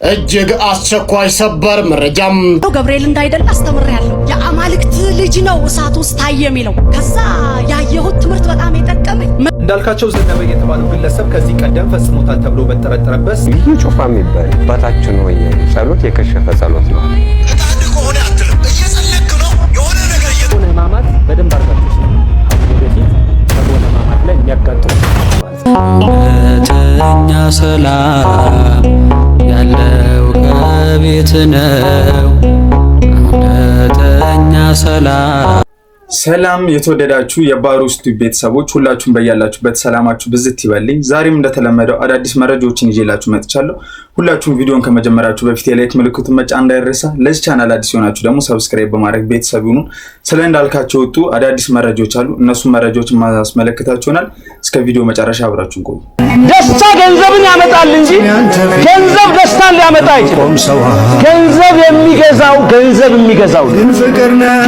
እጅግ አስቸኳይ ሰበር መረጃም። ገብርኤል እንዳይደለ አስተምሬያለሁ። የአማልክት ልጅ ነው እሳት ውስጥ ታየ የሚለው። ከዛ ያየሁት ትምህርት በጣም የጠቀመኝ እንዳልካቸው ዘነበ የተባለው ግለሰብ ከዚህ ቀደም ፈጽሞታል ተብሎ በተጠረጠረበት እዩ ጩፋ የሚባል አባታችን ሆይ ጸሎት የከሸፈ ጸሎት ነው። ከሆነ አትልም። እየጸለይክ ነው የሆነ ነገር ሰሞነ ሕማማት በደንብ አድርጋችሁ ስሙ። አሁን ወደፊት ሰሞነ ሕማማት ላይ የሚያጋጥሙ ማለት ነው። እውነተኛ ሰላም ያለው ከቤት ነው። እውነተኛ ሰላም። ሰላም የተወደዳችሁ የባሮስ ቲዩብ ቤተሰቦች፣ ሁላችሁም በያላችሁበት ሰላማችሁ ብዝት ይበልኝ። ዛሬም እንደተለመደው አዳዲስ መረጃዎችን ይዤላችሁ መጥቻለሁ። ሁላችሁም ቪዲዮን ከመጀመራችሁ በፊት የ like ምልክቱን መጫን እንዳይረሳ። ለዚህ ቻናል አዲስ የሆናችሁ ደግሞ subscribe በማድረግ ቤተሰብ ይሁኑ። ስለ እንዳልካቸው ወጡ አዳዲስ መረጃዎች አሉ። እነሱን መረጃዎችን ማስመለከታችሁ ይሆናል። እስከ ቪዲዮ መጨረሻ አብራችሁን ቆዩ። ደስታ ገንዘብን ያመጣል እንጂ ገንዘብ ደስታን ሊያመጣ አይችልም። ገንዘብ የሚገዛው ገንዘብ የሚገዛው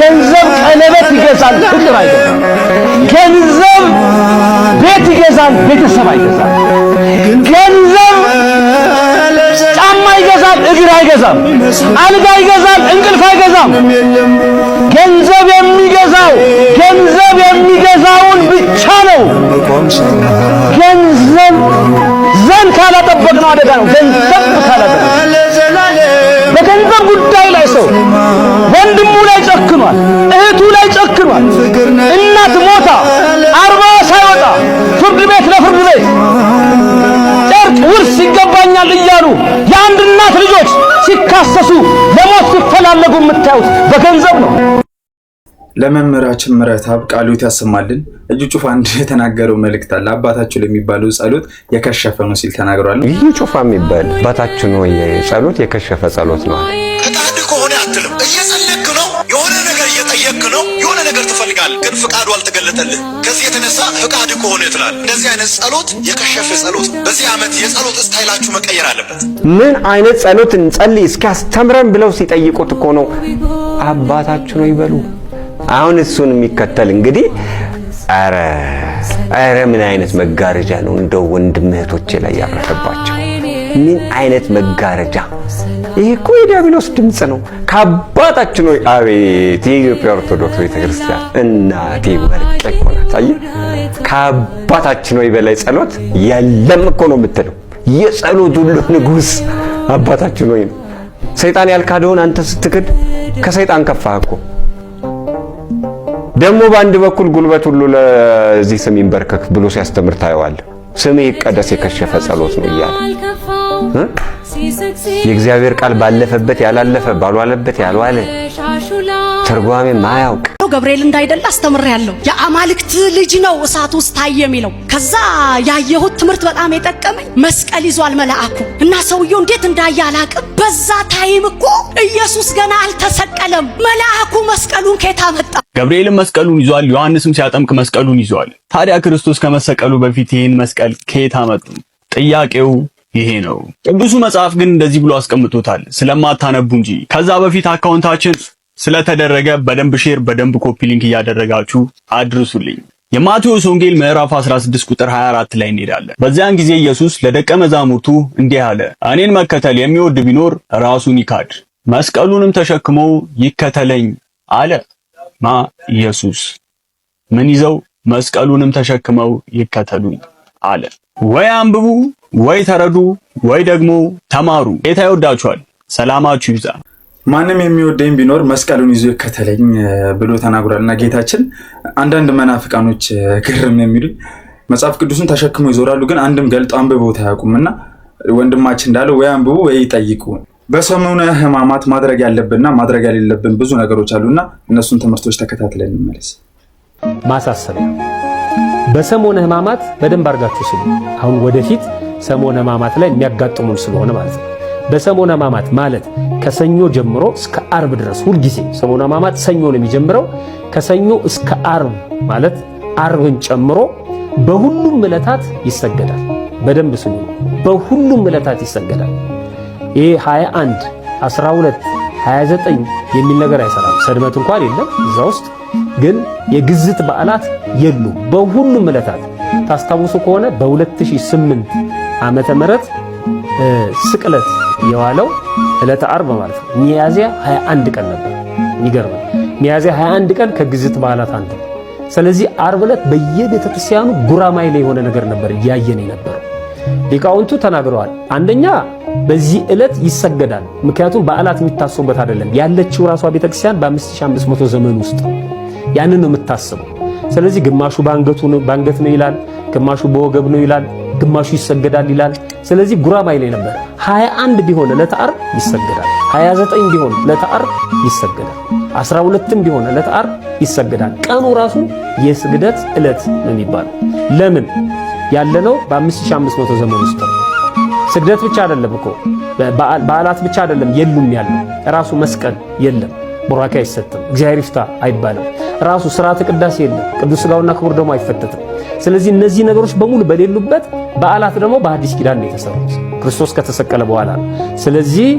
ገንዘብ ቀለበት ይገዛል፣ ፍቅር አይገዛም። ገንዘብ ቤት ይገዛል፣ ቤተሰብ አይገዛም። ገንዘብ ጫማ ይገዛል፣ እግር አይገዛም። አልጋ ይገዛል፣ እንቅልፍ አይገዛም። ገንዘብ የሚገዛው ገንዘብ የሚገዛውን ብቻ ነው። ገንዘብ ዘንግ ካላጠበቅነው አደጋ ነው። ገንዘብ ካላጠበቅ በገንዘብ ጉዳይ ላይ ሰው ወንድሙ ላይ ጨክኗል፣ እህቱ ላይ ጨክኗል። እናት ሞታ 40 ሳይወጣ ፍርድ ቤት ለፍርድ ቤት ጨርቅ ውርስ ይገባኛል እያሉ የአንድ እናት ልጆች ሲካሰሱ ለሞት ሲፈላለጉ የምታዩት በገንዘብ ነው። ለመምህራችን ምህረተአብ ቃለ ሕይወት ያሰማልን። እዩ ጩፋ አንድ የተናገረው መልእክት አለ። አባታችሁ ለሚባለው ጸሎት የከሸፈ ነው ሲል ተናግሯል። እዩ ጩፋ የሚባል አባታችን ሆይ ጸሎት የከሸፈ ጸሎት ነው። ፍቃድ ከሆነ አትልም። እየጸለይክ ነው፣ የሆነ ነገር እየጠየቅክ ነው፣ የሆነ ነገር ትፈልጋለህ፣ ግን ፍቃዱ አልተገለጠልህ። ከዚህ የተነሳ ፍቃድ ከሆነ ትላለህ። እንደዚህ አይነት ጸሎት የከሸፈ ጸሎት። በዚህ ዓመት የጸሎት style ኣችሁ መቀየር አለበት። ምን አይነት ጸሎት እንጸልይ እስኪያስተምረን ብለው ሲጠይቁት እኮ ነው አባታችን ሆይ በሉ። አሁን እሱን የሚከተል እንግዲህ ኧረ ኧረ ምን አይነት መጋረጃ ነው እንደው ወንድም እህቶቼ ላይ ያረፈባቸው። ምን አይነት መጋረጃ! ይሄ እኮ የዲያብሎስ ድምፅ ነው። ከአባታችን ሆይ አቤት! የኢትዮጵያ ኦርቶዶክስ ቤተክርስቲያን እናቴ ወርቅ እኮ ናት። አየህ፣ ከአባታችን ሆይ በላይ ጸሎት የለም እኮ ነው የምትለው። የጸሎት ሁሉ ንጉሥ አባታችን ሆይ ነው። ሰይጣን ያልካደውን አንተ ስትክድ ከሰይጣን ከፋህ እኮ። ደግሞ በአንድ በኩል ጉልበት ሁሉ ለዚህ ስም ይንበርከክ ብሎ ሲያስተምር ታየዋለህ። ስምህ ይቀደስ የከሸፈ ጸሎት ነው እያለ የእግዚአብሔር ቃል ባለፈበት ያላለፈ፣ ባልዋለበት ያልዋለ፣ ትርጓሜ ማያውቅ። ገብርኤል እንዳይደለ አስተምሬያለሁ። የአማልክት ልጅ ነው እሳት ውስጥ ታየ የሚለው። ከዛ ያየሁት ትምህርት በጣም የጠቀመኝ መስቀል ይዟል መልአኩ እና ሰውየው እንዴት እንዳየ አላቅም። በዛ time እኮ ኢየሱስ ገና አልተሰቀለም። መልአኩ መስቀሉን ከየት አመጣ? ገብርኤልም መስቀሉን ይዟል። ዮሐንስም ሲያጠምቅ መስቀሉን ይዟል። ታዲያ ክርስቶስ ከመሰቀሉ በፊት ይህን መስቀል ከየት አመጡ? ጥያቄው ይሄ ነው። ቅዱሱ መጽሐፍ ግን እንደዚህ ብሎ አስቀምጦታል፣ ስለማታነቡ እንጂ። ከዛ በፊት account ኣችን ስለተደረገ በደንብ share፣ በደንብ copy link እያደረጋችሁ አድርሱልኝ። የማቴዎስ ወንጌል ምዕራፍ 16 ቁጥር 24 ላይ እንሄዳለን። በዚያን ጊዜ ኢየሱስ ለደቀ መዛሙርቱ እንዲህ አለ፣ እኔን መከተል የሚወድ ቢኖር ራሱን ይካድ፣ መስቀሉንም ተሸክሞ ይከተለኝ አለ። ማ ኢየሱስ ምን ይዘው? መስቀሉንም ተሸክመው ይከተሉኝ አለ። ወይ አንብቡ፣ ወይ ተረዱ፣ ወይ ደግሞ ተማሩ። ጌታ ይወዳችኋል። ሰላማችሁ ይብዛ። ማንም የሚወደኝ ቢኖር መስቀሉን ይዞ ይከተለኝ ብሎ ተናግሯል። እና ጌታችን አንዳንድ መናፍቃኖች ግርም የሚሉኝ መጽሐፍ ቅዱስን ተሸክሞ ይዞራሉ፣ ግን አንድም ገልጦ አንብበውት አያውቁም። እና ወንድማችን እንዳለው ወይ አንብቡ ወይ ይጠይቁ። በሰሙነ ሕማማት ማድረግ ያለብንና ማድረግ የሌለብን ብዙ ነገሮች አሉና እነሱን ትምህርቶች ተከታትለን እንመለስ። ማሳሰቢያ፣ በሰሞነ ሕማማት በደንብ አድርጋችሁ ስሙ። አሁን ወደፊት ሰሞነ ሕማማት ላይ የሚያጋጥሙን ስለሆነ ማለት ነው። በሰሞነ ሕማማት ማለት ከሰኞ ጀምሮ እስከ አርብ ድረስ፣ ሁልጊዜ ሰሞነ ሕማማት ሰኞ ነው የሚጀምረው። ከሰኞ እስከ አርብ ማለት አርብን ጨምሮ በሁሉም ዕለታት ይሰገዳል። በደንብ ስሙ። በሁሉም ዕለታት ይሰገዳል። ይሄ 21፣ 12፣ 29 የሚል ነገር አይሰራም። ሰድመት እንኳን የለም እዛ ውስጥ፣ ግን የግዝት በዓላት የሉም። በሁሉም ዕለታት ታስታውሱ ከሆነ በ2008 ዓመተ ምህረት ስቅለት የዋለው ዕለተ ዓርብ ማለት ነው ሚያዝያ 21 ቀን ነበር። የሚገርም ሚያዝያ 21 ቀን ከግዝት በዓላት አንዱ። ስለዚህ ዓርብ ዕለት በየቤተ ክርስቲያኑ ጉራማይሌ የሆነ ነገር ነበር እያየን የነበረው። ሊቃውንቱ ተናግረዋል። አንደኛ በዚህ ዕለት ይሰገዳል። ምክንያቱም በዓላት የሚታሰቡበት አይደለም። ያለችው ራሷ ቤተክርስቲያን በ5500 ዘመን ውስጥ ያንን ነው የምታስበው። ስለዚህ ግማሹ ባንገቱ ነው ባንገት ነው ይላል፣ ግማሹ በወገብ ነው ይላል፣ ግማሹ ይሰገዳል ይላል። ስለዚህ ጉራማይሌ ነበር። 21 ቢሆን ዕለተ ዓርብ ይሰገዳል። 29 ቢሆን ዕለተ ዓርብ ይሰገዳል። 12ም ቢሆን ዕለተ ዓርብ ይሰገዳል። ቀኑ ራሱ የስግደት ዕለት ነው የሚባለው። ለምን ያለነው በ5500 ዘመን ውስጥ ነው። ስግደት ብቻ አይደለም እኮ፣ በዓላት ብቻ አይደለም የሉም ያለው፣ ራሱ መስቀል የለም፣ ቡራኬ አይሰጥም፣ እግዚአብሔር ይፍታ አይባልም። ራሱ ስርዓተ ቅዳሴ የለም፣ ቅዱስ ሥጋውና ክቡር ደሙ አይፈተትም። ስለዚህ እነዚህ ነገሮች በሙሉ በሌሉበት፣ በዓላት ደግሞ በአዲስ ኪዳን ነው የተሰሩት፣ ክርስቶስ ከተሰቀለ በኋላ ነው። ስለዚህ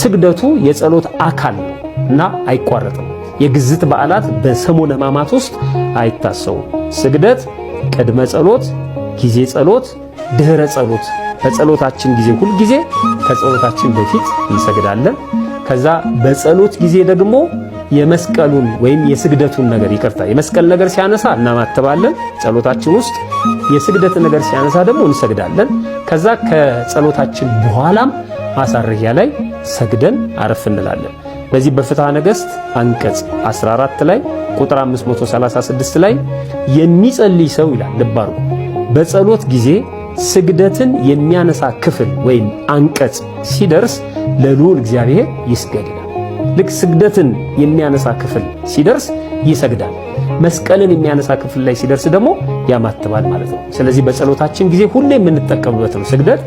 ስግደቱ የጸሎት አካል ነው እና አይቋረጥም። የግዝት በዓላት በሰሙነ ሕማማት ውስጥ አይታሰቡም። ስግደት ቅድመ ጸሎት፣ ጊዜ ጸሎት፣ ድህረ ጸሎት። በጸሎታችን ጊዜ ሁል ጊዜ ከጸሎታችን በፊት እንሰግዳለን። ከዛ በጸሎት ጊዜ ደግሞ የመስቀሉን ወይም የስግደቱን ነገር፣ ይቅርታ፣ የመስቀል ነገር ሲያነሳ እናማትባለን ጸሎታችን ውስጥ፣ የስግደት ነገር ሲያነሳ ደግሞ እንሰግዳለን። ከዛ ከጸሎታችን በኋላም ማሳረጊያ ላይ ሰግደን አረፍ እንላለን። በዚህ በፍትሐ ነገሥት አንቀጽ 14 ላይ ቁጥር 536 ላይ የሚጸልይ ሰው ይላል፣ ልብ አድርጉ፣ በጸሎት ጊዜ ስግደትን የሚያነሳ ክፍል ወይም አንቀጽ ሲደርስ ለልዑል እግዚአብሔር ይስገድ ይላል። ልክ ስግደትን የሚያነሳ ክፍል ሲደርስ ይሰግዳል። መስቀልን የሚያነሳ ክፍል ላይ ሲደርስ ደግሞ ያማትባል ማለት ነው። ስለዚህ በጸሎታችን ጊዜ ሁሌ የምንጠቀምበት ነው። ስግደት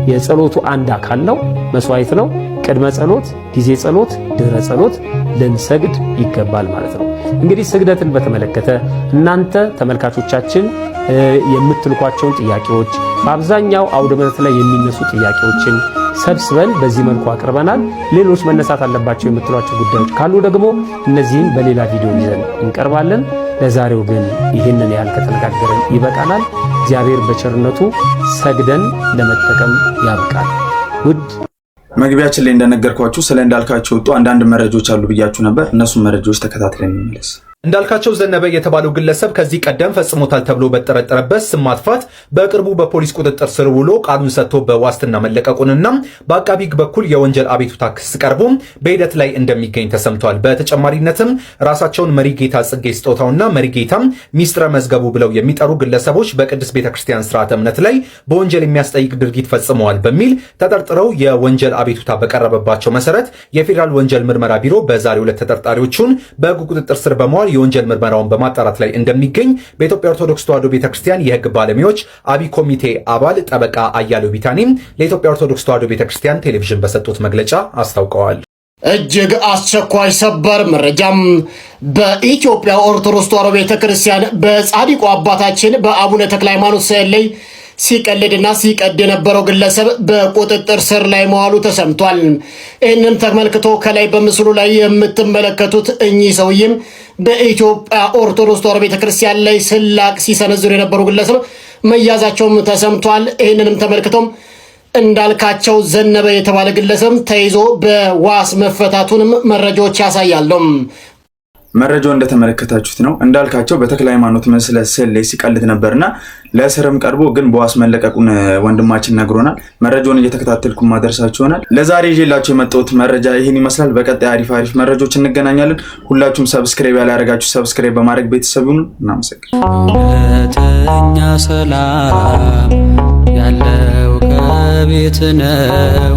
የጸሎቱ አንድ አካል ነው፣ መስዋዕት ነው። ቅድመ ጸሎት፣ ጊዜ ጸሎት፣ ድህረ ጸሎት ልንሰግድ ይገባል ማለት ነው። እንግዲህ ስግደትን በተመለከተ እናንተ ተመልካቾቻችን የምትልኳቸውን ጥያቄዎች፣ በአብዛኛው አውደ ምሕረት ላይ የሚነሱ ጥያቄዎችን ሰብስበን በዚህ መልኩ አቅርበናል። ሌሎች መነሳት አለባቸው የምትሏቸው ጉዳዮች ካሉ ደግሞ እነዚህን በሌላ ቪዲዮ ይዘን እንቀርባለን። ለዛሬው ግን ይህንን ያህል ከተነጋገረን ይበቃናል። እግዚአብሔር በቸርነቱ ሰግደን ለመጠቀም ያብቃል። ውድ መግቢያችን ላይ እንደነገርኳችሁ ስለ እንዳልካቸው ወጡ አንዳንድ መረጃዎች አሉ ብያችሁ ነበር። እነሱን መረጃዎች ተከታትለን እንመለስ። እንዳልካቸው ዘነበ የተባለው ግለሰብ ከዚህ ቀደም ፈጽሞታል ተብሎ በተጠረጠረበት ስም ማጥፋት በቅርቡ በፖሊስ ቁጥጥር ስር ውሎ ቃሉን ሰጥቶ በዋስትና መለቀቁንና በአቃቢ ሕግ በኩል የወንጀል አቤቱታ ክስ ቀርቦ በሂደት ላይ እንደሚገኝ ተሰምቷል። በተጨማሪነትም ራሳቸውን መሪጌታ ጽጌ ስጦታውና መሪጌታ ሚስጥረ መዝገቡ ብለው የሚጠሩ ግለሰቦች በቅድስት ቤተክርስቲያን ስርዓተ እምነት ላይ በወንጀል የሚያስጠይቅ ድርጊት ፈጽመዋል በሚል ተጠርጥረው የወንጀል አቤቱታ በቀረበባቸው መሰረት የፌዴራል ወንጀል ምርመራ ቢሮ በዛሬው ዕለት ተጠርጣሪዎቹን በሕግ ቁጥጥር ስር በመዋል የወንጀል ምርመራውን በማጣራት ላይ እንደሚገኝ በኢትዮጵያ ኦርቶዶክስ ተዋሕዶ ቤተክርስቲያን የሕግ ባለሙያዎች አብይ ኮሚቴ አባል ጠበቃ አያሌው ቢታኒም ለኢትዮጵያ ኦርቶዶክስ ተዋሕዶ ቤተክርስቲያን ቴሌቪዥን በሰጡት መግለጫ አስታውቀዋል። እጅግ አስቸኳይ ሰበር መረጃም፣ በኢትዮጵያ ኦርቶዶክስ ተዋሕዶ ቤተ ክርስቲያን በጻድቁ አባታችን በአቡነ ተክለ ሃይማኖት ስዕል ላይ ሲቀልድና ሲቀድ የነበረው ግለሰብ በቁጥጥር ስር ላይ መዋሉ ተሰምቷል። ይህንም ተመልክቶ ከላይ በምስሉ ላይ የምትመለከቱት እኚህ ሰውዬም በኢትዮጵያ ኦርቶዶክስ ተዋሕዶ ቤተ ክርስቲያን ላይ ስላቅ ሲሰነዝሩ የነበሩ ግለሰብ መያዛቸውም ተሰምቷል። ይህንንም ተመልክቶም እንዳልካቸው ዘነበ የተባለ ግለሰብ ተይዞ በዋስ መፈታቱንም መረጃዎች ያሳያሉ። መረጃው እንደተመለከታችሁት ነው። እንዳልካቸው በተክለ ሃይማኖት ምስለ ስዕል ላይ ሲቀልድ ነበርና ለእስርም ቀርቦ ግን በዋስ መለቀቁን ወንድማችን ነግሮናል። መረጃውን እየተከታተልኩ ማደርሳችሁ ይሆናል። ለዛሬ ይዤላችሁ የመጣሁት መረጃ ይህን ይመስላል። በቀጣይ አሪፍ አሪፍ መረጃዎች እንገናኛለን። ሁላችሁም subscribe ያላደረጋችሁ subscribe በማድረግ ቤተሰብ ይሁኑ። እናመሰግናለን። እውነተኛ ሰላም ያለው ከቤት ነው።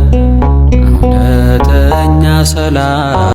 እውነተኛ ሰላም።